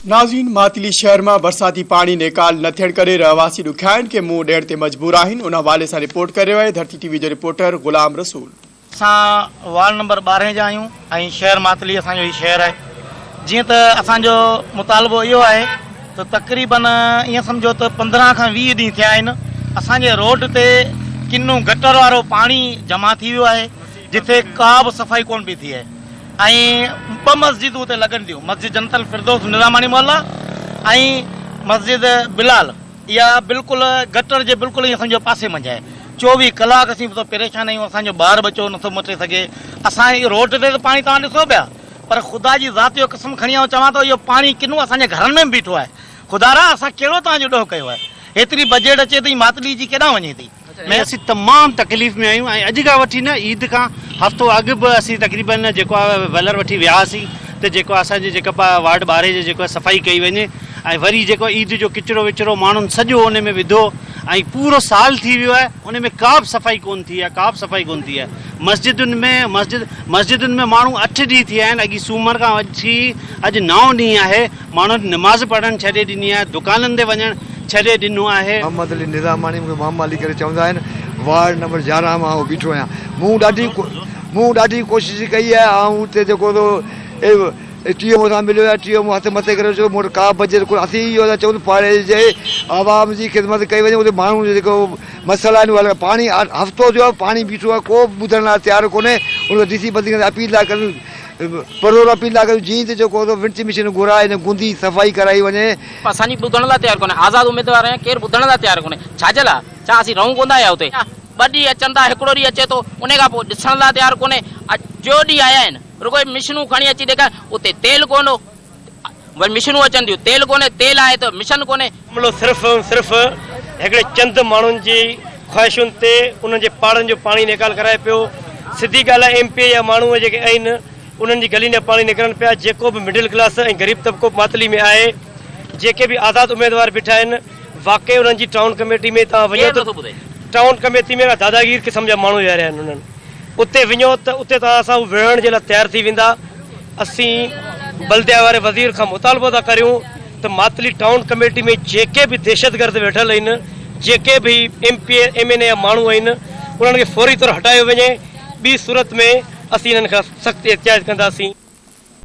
ناظرين ماتلي شهر مان برساتي پاڻي نيڪال نه ٿيڻ ڪري رهواسي ڏکيائين کي منهن ڏيڻ تي مجبور آهن ان حوالي سان رپورٽ ڪري رهيو آهي ڌرتي ٽي وي جو رپورٽر غلام رسول. اسان وارڊ نمبر ٻارهين جا آهيون ۽ شهر ماتلي اسان جو هي شهر آهي جيئن ته اسان جو مطالبو اهو آهي ته تقريبن ائين سمجهو ته 15 کان 20 ڏينهن ٿيا آهن اسان جي روڊ تي ڪنو گٽر وارو پاڻي جمع ٿي ويو آهي جتي ڪا به صفائي ڪونه پئي ٿئي ۽ ٻه مسجدون اتي لڳن ٿيون، مسجد جنت الفردوس نظاماڻي محلا ۽ مسجد بلال اها بلڪل گٽر جي بلڪل ائين سمجهو پاسي منجهه آهي. 24 ڪلاڪ اسين اتو پريشان آهيون، اسان جو ٻار ٻچو نٿو مٽي سگهي، اسان جي روڊ تي ته پاڻي توهان ڏسو پيا پر خدا جي ذات جو قسم کڻي آئون چوان ٿو اهو پاڻي ڪنو اسان جي گهرن ۾ به بيٺو آهي، خدارا اسان ڪهڙو توهان جو ڏوهه ڪيو آهي، هيتري بجيٽ اچي ٿي ماتلي جي ڪيڏانهن وڃي ٿي. ۾ اسين تمام تڪليف ۾ آهيون ۽ اڄ کان وٺي نه عيد کان هفتو اڳ به اسين تقريبن جيڪو آهي ولر وٺي ويا هئاسين ته جيڪو اسان جي جيڪا وارڊ ٻارهين جي جيڪو صفائي ڪئي وڃي ۽ وري جيڪو عيد جو ڪچرو وچرو ماڻهن سڄو ان ۾ وڌو ۽ پورو سال ٿي ويو آهي ان ۾ ڪا به صفائي ڪون ٿي آهي ڪا به صفائي ڪون ٿي آهي مسجدن ۾ مسجد مسجدن ۾ ماڻهو اٺ ڏينهن ٿي ويا آهن اڳي سومر کان وٺي اڄ نائون ڏينهن آهي ماڻهن نماز پڙهڻ ڇڏي ڏني آهي، دڪانن تي وڃڻ ڇڏي ڏنو آهي. محمد علي نظاماڻي مون کي محمد علي ڪري چوندا آهن وارڊ نمبر 11 مان آئون بيٺو آهيان مون ڏاڍي مون ڏاڍي ڪوشش ڪئي آهي آئون اتي جيڪو سو ٽي او سان مليو آهيان ٽي او مون هٿ مٿي ڪري چيو مون وٽ ڪا بجيٽ ڪونهي اسين اهو ٿا چئون ته پاڙي جي عوام جي خدمت ڪئي وڃي اتي ماڻهن جو جيڪو مسئلا آهن اهي پاڻي هفتو ٿيو آهي پاڻي بيٺو آهي ڪو به ٻڌڻ لاء تيار ڪونهي ان کي ڊي سي بدين کي اپيل ٿا ڪريون پرزور اپيل ٿا ڪريون جيئن ته جيڪو سو ونچ مشين گهرائي هن گندي صفائي ڪرائي وڃي. اسان جي ٻڌڻ لاء تيار ڪونهي آزاد اميدوار آهيان ڪير ٻڌڻ لاء تيار ڪونهي ڇا جي لاء ڇا اسين رهون ڪونه ٿا يا اتي ٻه ڏينهن اچن ٿا هڪڙو ڏينهن اچي ٿو انهي کان پوء ڏسڻ لاء تيار ڪونهي جو ڏينهن آيا آهن رڳو هي مشنون کڻي اچي ڏيکارين اتي تيل ڪونه هو وري مشنون اچن ٿيون تيل ڪونهي تيل آهي ته مشن ڪونهي. معاملو صرف ۽ صرف هڪڙي چند ماڻهن جي خواهشن تي انهن جي پاڙن جو پاڻي نيڪال ڪرائي پيو. سڌي ڳالهه آهي ايم پي اي جا ماڻهو جيڪي آهن انهن جي گلين جا پاڻي نڪرن پيا جيڪو به مڊل ڪلاس ۽ غريب طبقو ماتلي ۾ آهي جيڪي به آزاد اميدوار بيٺا آهن واقعي انهن جي ٽائون ڪميٽي ۾ توهان وڃو ته ٽائون ڪميتي ۾ داداگير قسم جا ماڻهو ويهاريا آهن انهن اتي وڃو ته اتي توهان سان هو وڙهڻ جي لاء تيار ٿي ويندا اسين بلديا واري وزير کان مطالبو ٿا ڪريون ته ماتلي ٽائون ڪميٽي ۾ جيڪي به دهشتگرد ويٺل آهن جيڪي به M P A M N A جا ماڻهو آهن انهن کي فوري طور هٽايو وڃي ٻي صورت ۾ اسين انهن خلاف سخت احتجاج ڪنداسين.